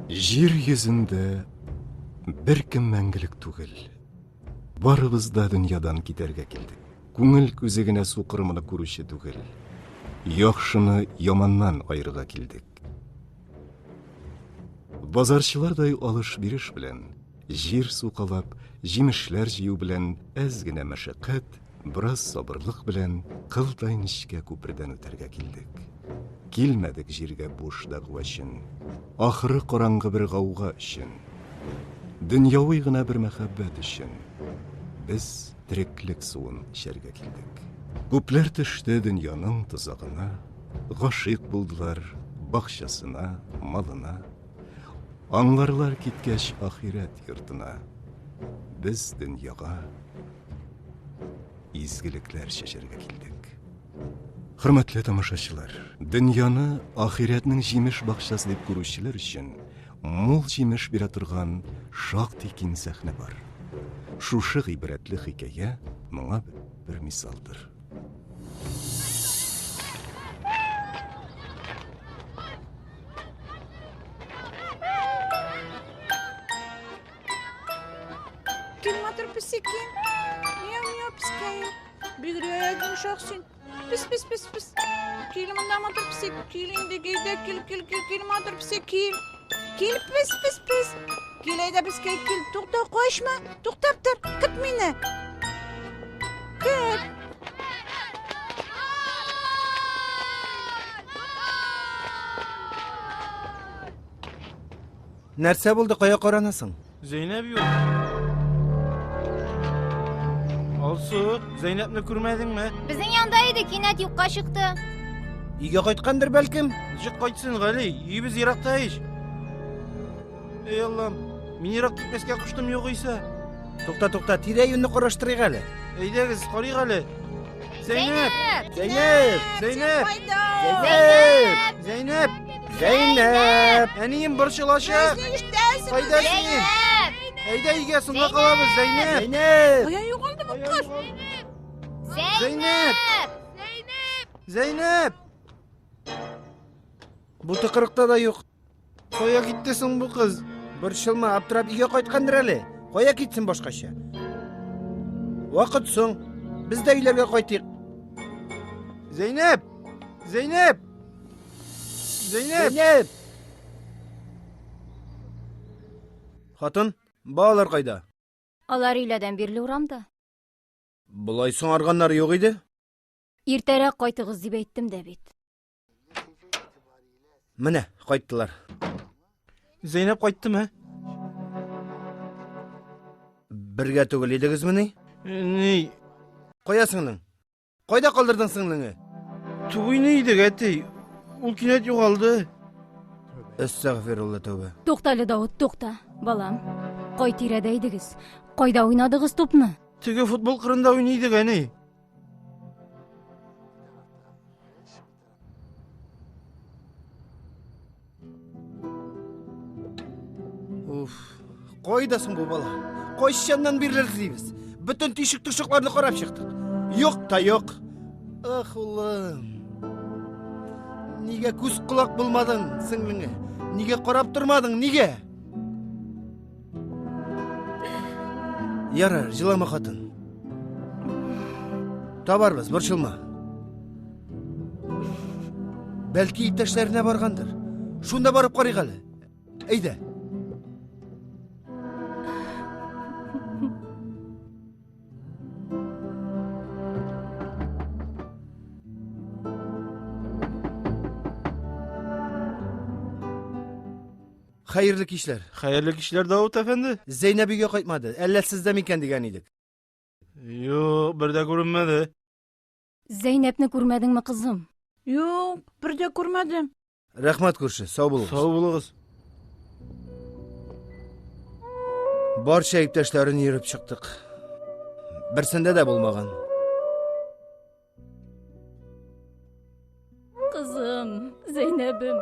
Җир йөзендә беркем мәңгелек түгел. Барыбыз да дөньядан китәргә килдек. Күңел күзе генә сукыр моны күрүче түгел. Яхшыны яманнан аерырга килдек. Базарчылардай алыш-биреш белән, җир сукалап, җимешләр җыю белән әз генә мәшәкать, бераз сабырлык белән кылдай нечкә күпердән үтәргә килдек. Килмәдек җиргә буш дәгъва өчен, ахыры караңгы бер гауга өчен. Дөньяви гына бер мәхәббәт өчен без тереклек суын эчәргә килдек. Күпләр төште дөньяның тозагына, гашыйк булдылар бакчасына, малына. Аңларлар киткәч ахирәт йортына. Без дөньяга изгелекләр чәчәргә килдек. Хөрмәтле тамашачылар, дөньяны ахирәтнең җимеш бакчасы дип күрүчеләр өчен мул җимеш бирә торган шактый киң сәхнә бар. Шушы гыйбрәтле хикәя моңа бер мисалдыр. Кил, матур песи, кил. Мяу-мяу, пескәем. Бигрәк йомшак син. Пес, пес, пес, пес. Кил монда, матур песи. Кил инде, гейдә, кил, кил, кил, кил, матур песи, кил. Кил, пес, пес, пес. Кил, әйдә, пескәй, кил. Тукта, качма. Туктап тор. Көт мине. Көт. Нәрсә булды, кая каранасың? Зәйнәп юк. Алсу, Зәйнәпне күрмәдеңме? Безнең янда иде, кинәт юкка чыкты. Өйгә кайткандыр бәлкем? Ничек кайтсын, Гали? Өебез еракта ич. Эй Аллам, мин ерак китмәскә куштым югыйсә. Тукта, тукта, тирә-юньне караштырыйк әле. Әйдәгез, карыйк әле. Зәйнәп! Зәйнәп! Зәйнәп! Зәйнәп! Зәйнәп! Зәйнәп! Әнием борчылачак! Кайда син? Әйдә өйгә, соңга калабыз, Зәйнәп! Зәйнәп! Кая югалды бу кыз? Зәйнәп! Зәйнәп! Бу тыкрыкта да юк. Кая китте соң бу кыз? Борчылма, аптырап өйгә кайткандыр әле. Кая китсен башкача? Вакыт соң. Без дә өйләргә кайтыйк. Зәйнәп! Зәйнәп! Зәйнәп! Зәйнәп! Хатын, балалар кайда? Алар өйләдән бирле урамда. Болай соңарганнар юк иде. Иртәрәк кайтыгыз дип әйттем дә бит. Менә, кайттылар. Зәйнәп кайттымы? Бергә түгел идегезмени? Ни? Кая сеңлең? Кайда калдырдың сеңлеңе? Туйны идек, әти. Ул кинәт югалды. Әстәгъфирулла тәүбә. Тукта әле, Давыт, тукта. Балам, кай тирәдә идегез? Кайда уйнадыгыз тупны? Теге футбол кырында уйный идек, әни. Уф, кайда соң бу бала? Кайчаннан бирле эзлибез? Бөтен тишек-тошыкларны карап чыктык. Юк та юк. Ах, улым. Нигә күз колак булмадың, сеңлеңә? Нигә карап тормадың, нигә? Ярар, җылама хатын. Табарбыз, борчылма. Бәлки иптәшләренә баргандыр. Шунда барып карыйк әле. Әйдә. Хәерле кичләр. Хәерле кичләр, Давыт әфәнде. Зәйнәп өйгә кайтмады. Әллә сездә микән дигән идек. Юк, бер дә күренмәде. Зәйнәпне күрмәдеңме, кызым? Юк, бер дә күрмәдем. Рәхмәт, күрше, сау булыгыз. Сау булыгыз. Барча иптәшләрен йөреп чыктык. Берсендә дә булмаган. Кызым, Зәйнәбем,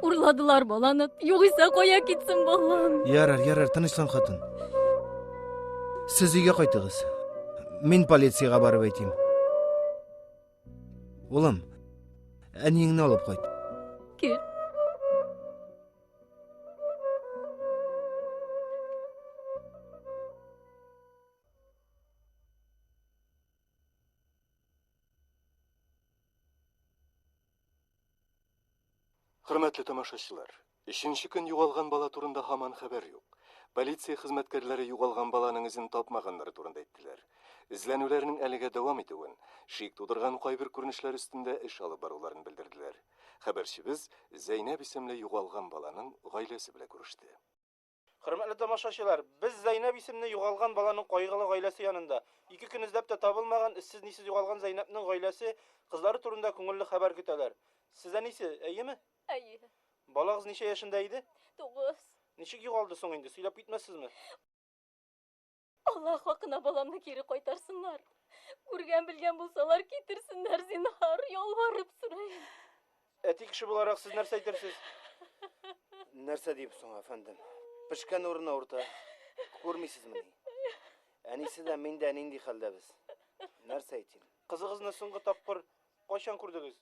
урладылар баланы. Югыйсә кая китсен балам? Ярар, ярар, тынычлан, хатын. Сез өйгә кайтыгыз. Мин полициягә барып әйтим. Улым, әниеңне алып кайт. Кил. Хөрмәтле тамашачылар, өченче көн югалган бала турында һаман хәбәр юк. Полиция хезмәткәрләре югалган баланың эзен тапмаганнары турында әйттеләр. Эзләнүләрнең әлегә дәвам итүен, шик тудырган кайбер күренешләр өстендә эш алып баруларын белдерделәр. Хәбәрчебез Зәйнәб исемле югалган баланың гаиләсе белән күреште. Хөрмәтле тамашачылар, без Зәйнәб исемле югалган баланың кайгылы гаиләсе янында. Ике көн эзләп тә табылмаган, эзсез-нисез югалган Зәйнәбнең гаиләсе кызлары турында күңелле хәбәр көтәләр. Сез әнисе, әйеме? Әйе. Балагыз ничә яшендә иде? 9. Ничек югалды соң инде? Сөйләп китмәссезме? Аллаһ хакына баламны кире кайтарсыннар. Күргән белгән булсалар китерсеннәр, зинһар, ялварып сорыйм. Әти кеше буларак сез нәрсә әйтерсез? Нәрсә дип соң, әфәндем? Пешкән урыны авырта. Күрмисезмени? Әнисе дә, мин дә нинди хәлдәбез. Нәрсә әйтим? Кызыгызны соңгы тапкыр кайчан күрдегез?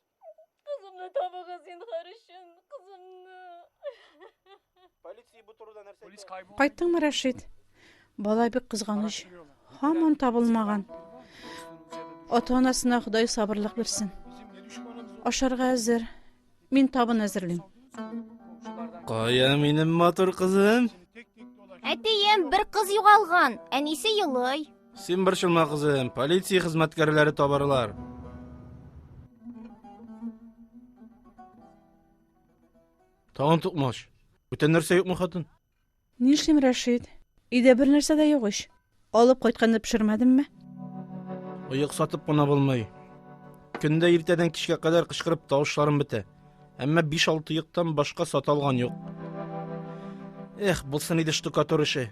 Кызымны табыгыз, зинһар өчен, кызымны. Полиция бу турыда нәрсә әйтә? Кайттыңмы, Рәшит? Бала бик кызганыч. Һаман табылмаган. Ата-анасына Ходай сабырлык бирсен. Ашарга әзер. Мин табын әзерлим. Кая минем матур кызым? Әтием, бер кыз югалган. Әнисе елый. Син борчылма, кызым. Полиция хезмәткәрләре табарлар. Тагын тукмач. Бүтән нәрсә юкмы, хатын? Нишлим, Рәшит? Өйдә бер нәрсә дә юк ич. Алып кайтканны пешермәдемме? Оек сатып кына булмый. Көндә иртәдән кичкә кадәр кычкырып тавышларым бетә. Әмма 5-6 оектан башка сата алган юк. Эх, булсын иде штукатур эше.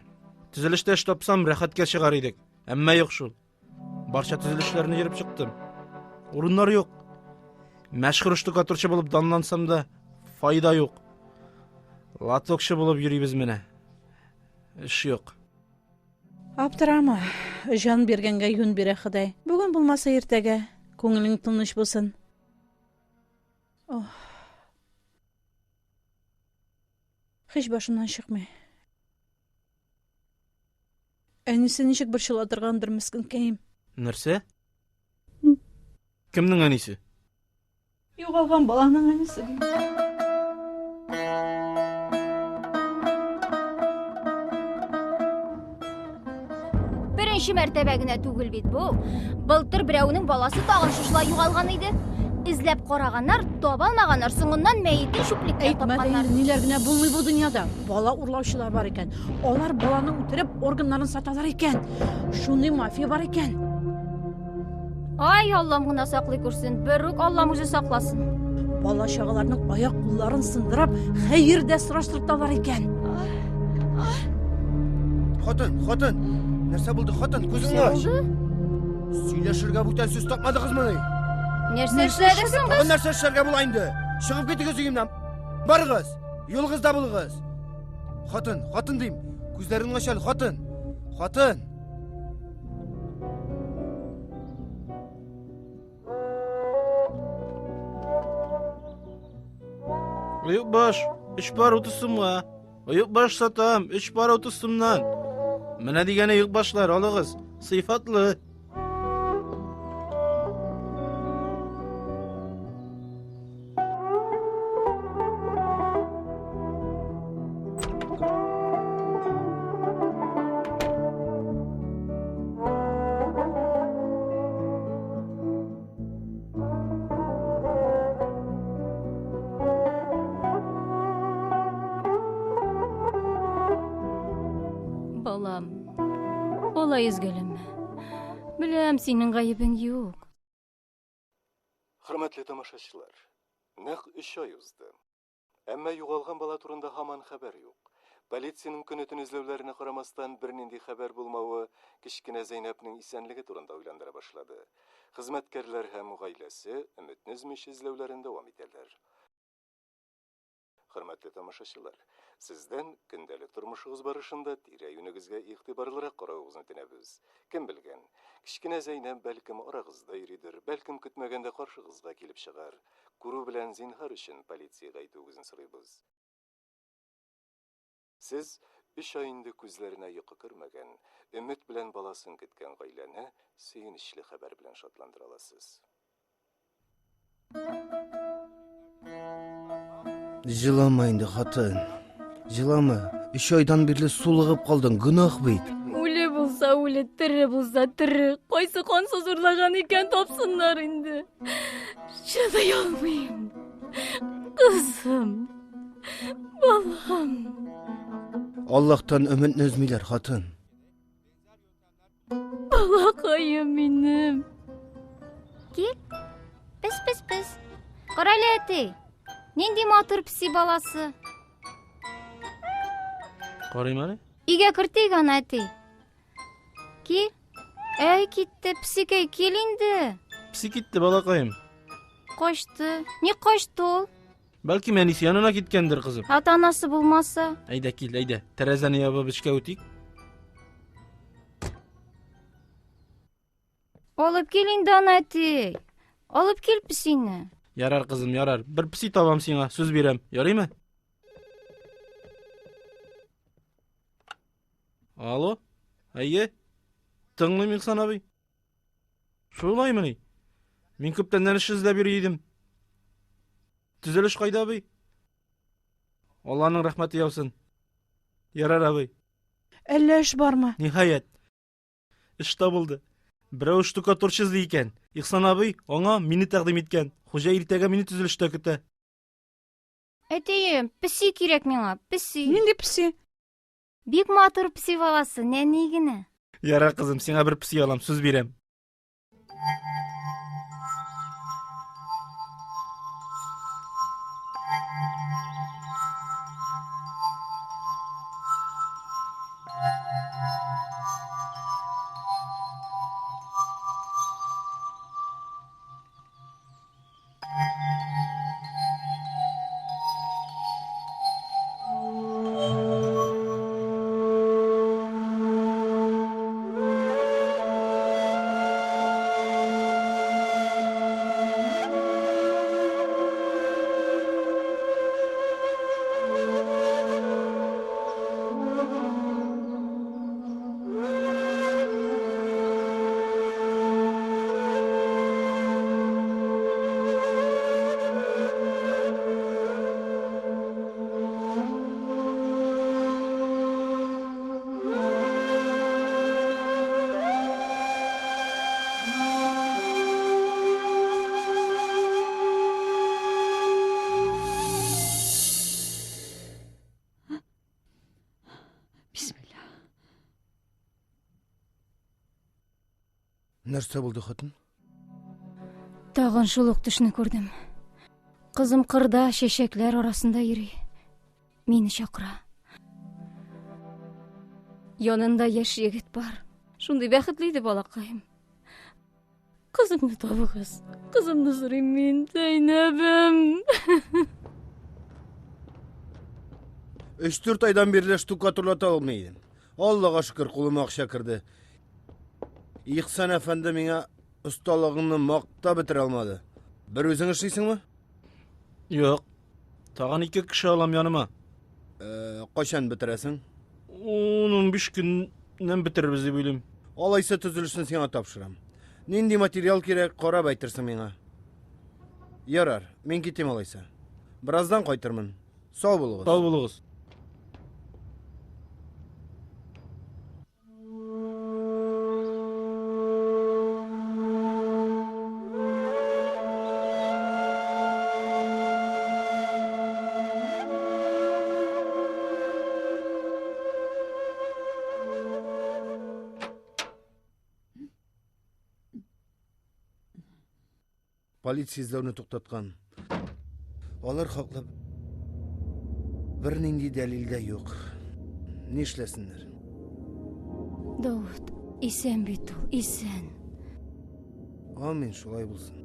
Төзелештә эш тапсам, рәхәткә чыгар идек. Әмма юк шул. Барча төзелешләрне йөреп чыктым. Урыннар юк. Мәшһүр штукатурчы булып данлансам да, файда юк. Лотокчы булып йөрибез менә. Эш юк. Аптырама. Җан биргәнгә юн бирә Ходай. Бүген булмаса иртәгә. Күңелең тыныч булсын. Ох. Һич башымнан чыкмый. Әнисе ничек борчыла торгандыр, мескенкәем. Нәрсә? Кемнең әнисе? Югалган баланың әнисе. Беренче мәртәбә генә түгел бит бу. Былтыр берәүнең баласы тагын шушылай югалган иде. Эзләп караганнар, таба алмаганнар, соңыннан мәетен чүплектә Әйтмә дә тапканнар. инде, ниләр генә булмый бу дөньяда. Бала урлаучылар бар икән. Алар баланы үтереп, органнарын саталар икән. Шундый мафия бар икән. Ай, Аллам гына саклый күрсен, берүк Аллам үзе сакласын. Бала чагаларның аяк кулларын сындырып, хәер дә сораштырталар икән. Хатын, хатын! Нәрсә булды, хатын? Күзеңне ач! Сөйләшергә бүтән сүз тапмадыгызмыни? Нәрсә эшләдек соң Тагын нәрсә эшләргә була инде? Чыгып китегез өемнән. Барыгыз! Юлыгызда булыгыз. Хатын, хатын дим. Күзләреңне ач әле, хатын. Хатын! Оекбаш, өч пар 30 сумга. Оекбаш сатам, өч пар 30 сумнан. Менә дигән оекбашлар, алыгыз. Сыйфатлы. Балам, алай өзгәләнмә. Беләм, синең гаебең юк. Хөрмәтле тамашачылар, нәкъ өч ай узды. Әмма югалган бала турында һаман хәбәр юк. Полициянең көне-төн эзләүләренә карамастан, бернинди хәбәр булмавы кечкенә Зәйнәпнең исәнлеге турында уйландыра башлады. Хезмәткәрләр һәм гаиләсе өметне өзмичә эзләүләрен дәвам итәләр. Хөрмәтле тамашачылар, сездән көндәлек тормышыгыз барышында тирә-юнегезгә игътибарлырак каравыгызны үтенәбез. Кем белгән, кечкенә Зәйнәп бәлкем арагызда йөридер, бәлкем көтмәгәндә каршыгызга килеп чыгар. Күрү белән зинһар өчен полициягә әйтүегезне сорыйбыз. Сез өч ай инде күзләренә йокы кермәгән, өмет белән баласын көткән гаиләне сөенечле хәбәр белән шатландыра аласыз. Җылама инде, хатын. Җылама. Өч айдан бирле сулыгып калдың, гөнаһ бит. Үле булса үле, тере булса тере. Кайсы кансыз урлаган икән, тапсыннар инде. Чыдый алмыйм. Кызым. Балам. Аллаһтан өметне өзмиләр, хатын. Балакаем минем. Кил. Пес, пес, пес. Карале, әти. Нинди матур песи баласы. Карыйм әле. Өйгә кертик аны, әти. Кил. Әй, китте, песикәй, кил инде. Песи китте, балакаем. Качты. Ник качты ул? Бәлки әнисе янына киткәндер, кызым. Ата-анасы булмаса? Әйдә кил, әйдә. Тәрәзәне ябып эчкә үтик. Алып кил инде аны, әти. Алып кил песине. Ярар, кызым, ярар. Бер песи табам сиңа, сүз бирәм. Ярыймы? Алло? Әйе? Тыңлыйм, Ихсан абый. Шулаймыни? Мин күптәннән эш эзләп йөри идем. Төзелеш кайда, абый? Алланың рәхмәте яусын. Ярар, абый. Әллә эш бармы? Ниһаять. Эш табылды. Берәү штукатурчы эзли икән. Ихсан абый аңа мине тәкъдим иткән. Хуҗа иртәгә мине төзелештә көтә. Әтием, песи кирәк миңа, песи. Нинди песи? Бик матур песи баласы, нәни генә. Ярар, кызым, сиңа бер песи алам, сүз бирәм. Бисмилла. Нәрсә булды, хатын? Тагын шул ук төшне күрдем. Кызым кырда чәчәкләр арасында йөри. Мине чакыра. Янында яшь егет бар. Шундый бәхетле иде балакаем. Кызымны табыгыз. Кызымны сорыйм мин, Зәйнәбем. Өч-дүрт айдан бирле штукатурлата алмый идем. Аллага шөкер, кулыма акча керде. Ихсан әфәнде миңа осталыгыңны мактап бетерә алмады. Бер үзең эшлисеңме? Юк. Тагын ике кеше алам яныма. Э, кайчан бетерәсең? 10-15 көннән бетерербез дип уйлыйм. Алайса төзелешне сиңа тапшырам. Нинди материал кирәк, карап әйтерсең миңа. Ярар, мин китим алайса. Бераздан кайтырмын. Сау булыгыз. Сау булыгыз. Полиция эзләүне туктаткан. Алар хаклы бернинди дәлил дә юк. Нишләсеннәр? Давыт, исән бит ул, исән. Амин, шулай булсын.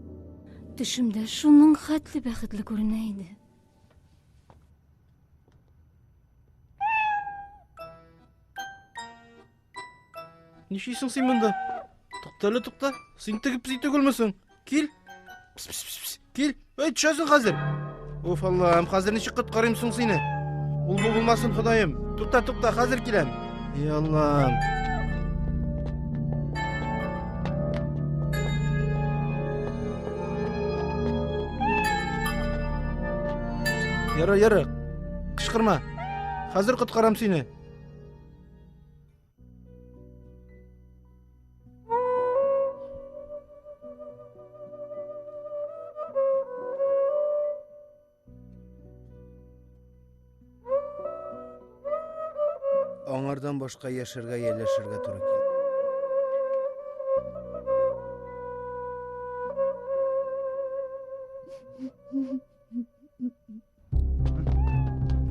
Төшемдә шуның хәтле бәхетле күренә иде. Нишлисең син монда? Тукта әле, тукта. Син теге песи түгелме соң? Кил. Пс, пс, пс, пс. Кил. Эй, төшәсең хәзер. Уф, Аллаһым, хәзер ничек коткарыйм соң сине? Ул бу булмасын, Ходаем. Тукта, тукта, хәзер киләм. Эй, Аллаһым. Ярар, ярар. Кычкырма. Хәзер коткарам сине. Аңардан башка яшәргә, яләшергә туры килде.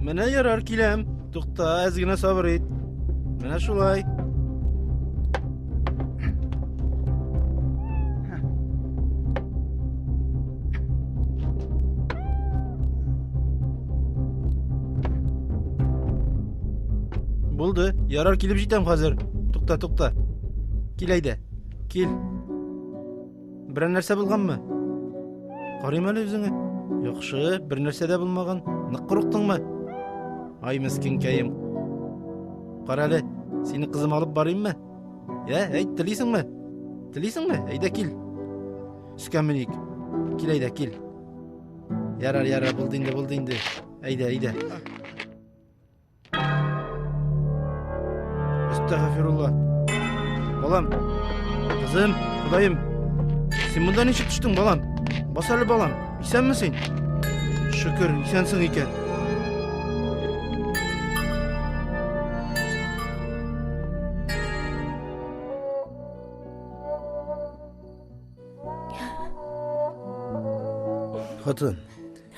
Менә ярар киләм. Тукта, әз генә сабыр ит. Менә шулай. Булды. Ярар килеп җитәм хәзер. Тукта, тукта. Кил әйдә. Кил. Берәр нәрсә булганмы? Карыйм әле үзеңә. Яхшы, бер нәрсә дә булмаган. Нык курыктыңмы? Ай, мескенкәем. Кара әле, сине кызым алып барыйммы? Ә, әйт, телисеңме? Телисеңме? Әйдә кил. Өскә меник. Кил әйдә, кил. Ярар, ярар, булды инде, булды инде. Әйдә, әйдә. Әстәгъфирулла. Балам. Кызым, Ходаем. Син монда ничек төштең, балам? Бас әле, балам. Исәнме син? Шөкер, исәнсең икән. Хатын,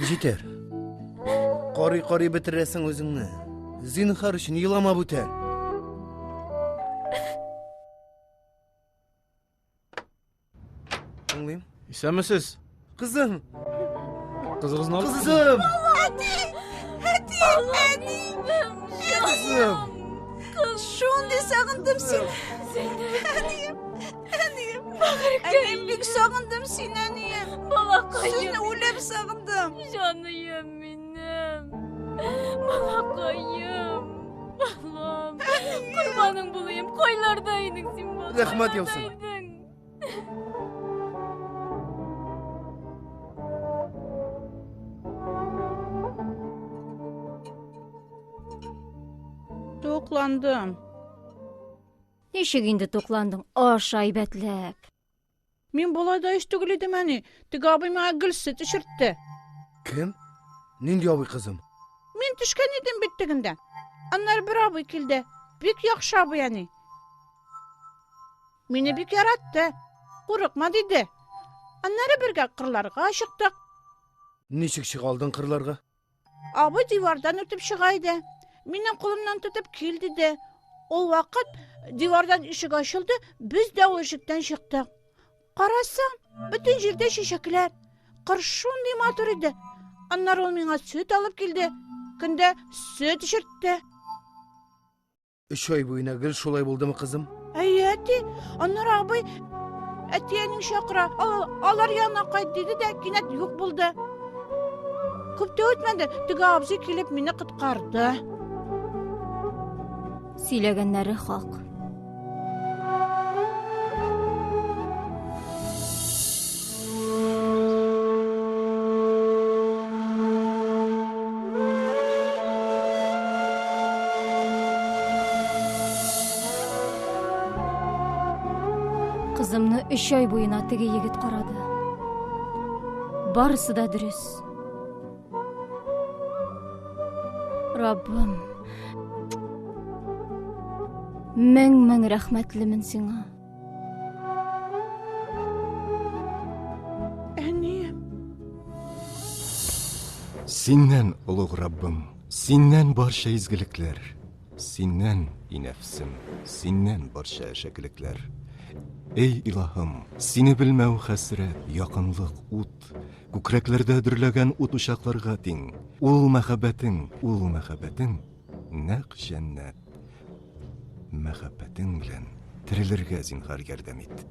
җитәр. Карый-карый бетерәсең үзеңне. Зинһар өчен елама бүтән. Тыңлыйм. Исәнмесез. Кызым. Кызыгызны алып. Кызым. Әти! Әти! Әни! Кызым. Шундый сагындым сине. Әнием! Әнием! Әнием, бик сагындым сине, әнием. Балакаем. Сезне үлеп сагындым. Җаныем минем. Балакаем. Балам. Корбаның булыйм. Кайларда идең син, балам? Рәхмәт яусын. Идең? Тукландым. Ничек инде тукландың? Аш әйбәтләп. Мин болай да ич түгел идем, әни. Теге абый миңа гел сөт эчертте. Кем? Нинди абый кызым? Мин төшкән идем бит тегендә. Аннары бер абый килде. Бик яхшы абый, әни. Мине бик яратты. Курыкма, диде. Аннары бергә кырларга чыктык. Ничек чыга алдың кырларга? Абый дивардан үтеп чыга иде. Минем кулымнан тотып кил диде. Ул вакыт дивардан ишек ачылды, без дә ул ишектән чыктык. Карасам, бөтен җирдә чәчәкләр. Кыр шундый матур иде. Аннары ул миңа сөт алып килде. Көндә сөт эчертте. Өч ай буена гел шулай булдымы, кызым? Әйе, әти. Аннары абый әти-әниң чакыра. Алар янына кайт диде дә кинәт юк булды. Күп тә үтмәде, теге абзый килеп мине коткарды. Сөйләгәннәре хак. Кызымны өч ай буена теге егет карады. Барысы да дөрес. Раббым, мең-мең рәхмәтлемен сиңа. Әнием. Синнән, олуг Раббым, синнән барча изгелекләр, синнән, и нәфсем, синнән барча әшәкелекләр. Эй, илаһым, сине белмәү хәсрәт, якынлык, ут, күкрәкләрдә дөрләгән ут учакларга тиң. Ул мәхәббәтең, ул мәхәббәтең, нәкъ җәннәт. Мәхәббәтең белән терелергә зинһар ярдәм ит.